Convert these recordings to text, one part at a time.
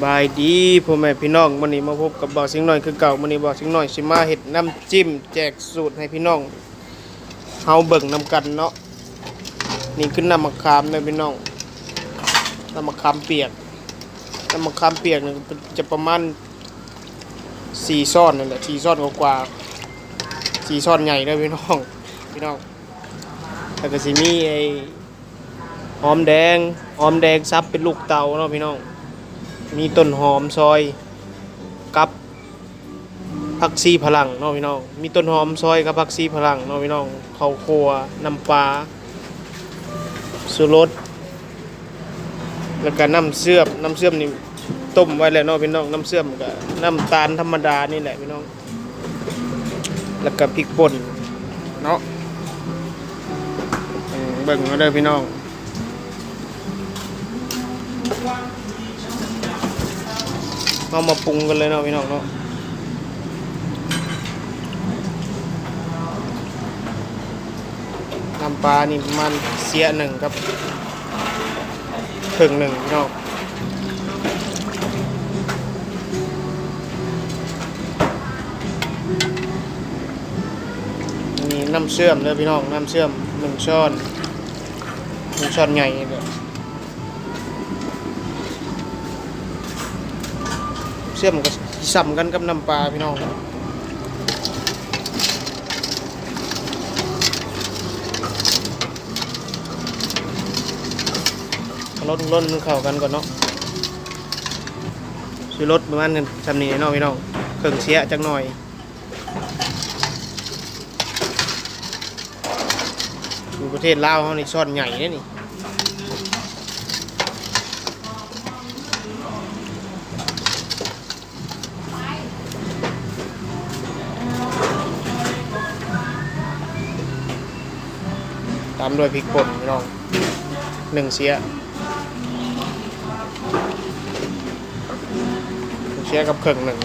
ສະບາຍດີພໍ່ແມ່ພີ່ນ້ອງ, ມື້ນີ້ມາພົບກັບບ່າວສິງນ້ອຍຄືເກົ່າ. ມື້ນີ້ບ່າວສິງນ້ອຍຊິມາເຮັດນ້ຳຈິ້ມແຈກສູດໃຫ້ພີ່ນ້ອງເຮົາເບິ່ງນຳກັນເນາະ. ນີ້ຄືນ້ຳໝາກຂາມເດີພີ່ນ້ອງ, ນ້ຳໝາກຂາມປຽກ. ນ້ຳໝາກຂາມປຽກນີ້ຈະປະມານສີ່ຊ້ອນນັ້ນແຫຼະ, ສີ່ຊ້ອນກວ່າໆ, ສີ່ຊ້ອນໃຫຍ່ເດີພີ່ນ້ອງ, ພີ່ນ້ອງ. ແລ້ວກໍຊິມີໄອ້ຫອມແດງ, ຫອມແດງສັບເປັນລູກເຕົາເນາະພີ່ນ້ອງ, ມີຕົ້ນຫອມຊອຍກັບຜັກຊີຝຣັ່ງເນາະພີ່ນ້ອງ, ມີຕົ້ນຫອມຊອຍກັບຜັກຊີຝຣັ່ງເນາະພີ່ນ້ອງ, ເຂົ້າຂົ້ວ, ນ້ຳປາ, ຊູລົດ ແລ້ວກະນ້ຳເຊື່ອມ. ນ້ຳເຊື່ອມນີ້ຕົ້ມໄວ້ແລ້ວເນາະພີ່ນ້ອງ, ນ້ຳເຊື່ອມກະນ້ຳຕານທຳມະດານີ້ແຫຼະພີ່ນ້ອງ, ແລ້ວກະພິກປົ່ນເນາະ. ເບິ່ງເອົາເດີພີ່ນ້ອງ, ເຮົາມາປຸງກັນເລີຍເນາະພີ່ນ້ອງເນາະ. ນ້ຳປານີ້ປະມານເຊຍໜຶ່ງກັບເຄິ່ງໜຶ່ງພີ່ນ້ອງ. ນີ້ນ້ຳເຊື່ອມເດີພີ່ນ້ອງ, ນ້ຳເຊື່ອມໜຶ່ງຊ້ອນ, ໜຶ່ງຊ້ອນໃຫຍ່ນີ້ແຫຼະ. ເຊື່ອມກໍຊິສ່ຳກັນກັບນ້ຳປາພີ່ນ້ອງ, ລົນໆ ໃຫ້ມັນເຂົ້າກັນກ່ອນເນາະ. ຊື້ລົດປະມານສ່ຳນີ້ເນາະພີ່ນ້ອງ, ເຄິ່ງເຊຍຈັກໜ່ອຍ. ຢູ່ປະເທດລາວເຮົານີ້ຊ້ອນໃຫຍ່ເດ້ນີ້. ຕາມດ້ວຍພິກປົ່ນພີ່ນ້ອງ, ໜຶ່ງເຊຍ, ໜຶ່ງເຊຍກັບເຄິ່ງໜຶ່ງ.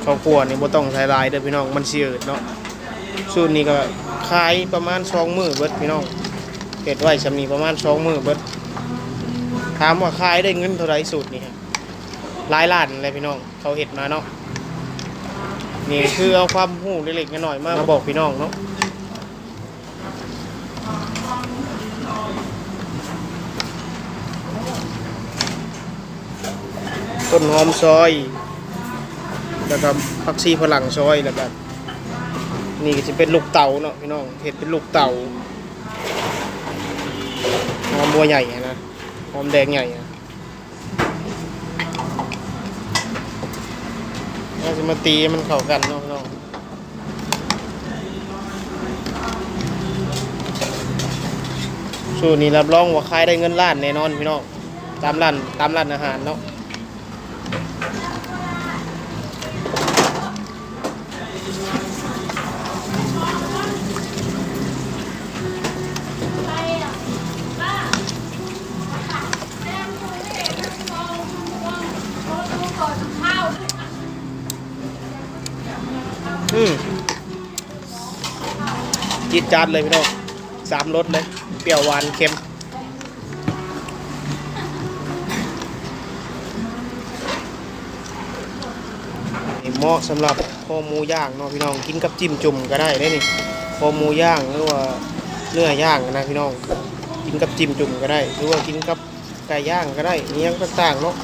ເຂົ້າຂົ້ວນີ້ບໍ່ຕ້ອງໃສ່ຫຼາຍເດີພີ່ນ້ອງ, ມັນຊິອືດເນາະ. ສູດນີ້ກໍຂາຍປະມານສອງມື້ເບິດພີ່ນ້ອງ, ເຮັດໄວ້ສ່ຳນີ້ປະມານສອງມື້ເບິດ. ຖາມວ່າຂາຍໄດ້ເງິນເທົ່າໃດສູດນີ້? ຫຼາຍລ້ານແຫຼະພີ່ນ້ອງ, ເຂົາເຮັດມາເນາະ. ນີ້ຄືເອົາຄວາມຮູ້ເລັກໆນ້ອຍໆມາບອກພີ່ນ້ອງເນາະ. ຕົ້ນຫອມຊອຍ ແລ້ວກໍຜັກຊີຝຣັ່ງຊອຍ, ແລ້ວກໍນີ້ກໍຊິເປັນລູກເຕົາເນາະພີ່ນ້ອງ, ເຮັດເປັນລູກເຕົາ, ຫອມຫົວໃຫຍ່ນະ, ຫອມແດງໃຫຍ່ນະ. ເຮົາຊິມາຕີໃຫ້ມັນເຂົ້າກັນເນາະພີ່ນ້ອງ. ສູດນີ້ຮັບຮອງວ່າຂາຍໄດ້ເງິນລ້ານແນ່ນອນພີ່ນ້ອງ, ຕາມຮ້ານ ຕາມຮ້ານອາຫານເນາະ. ອືມ ຈີດຈາດເລີຍພີ່ນ້ອງ, ສາມລົດເລີຍ, ປ່ຽວ ຫວານ ເຄັມ. ເໝາະສຳລັບຄໍໝູຍ່າງເນາະພີ່ນ້ອງ, ກິນກັບຈິ້ມຈຸ່ມກໍໄດ້ເດ້ນີ້, ຄໍໝູຍ່າງ ຫຼືວ່າເນື້ອຍ່າງນະພີ່ນ້ອງ, ກິນກັບຈິ້ມຈຸ່ມກໍໄດ້ ຫຼືວ່າກິນກັບໄກ່ຍ່າງກໍໄດ້, ອີ່ຫຍັງຕ່າງໆເນາະ.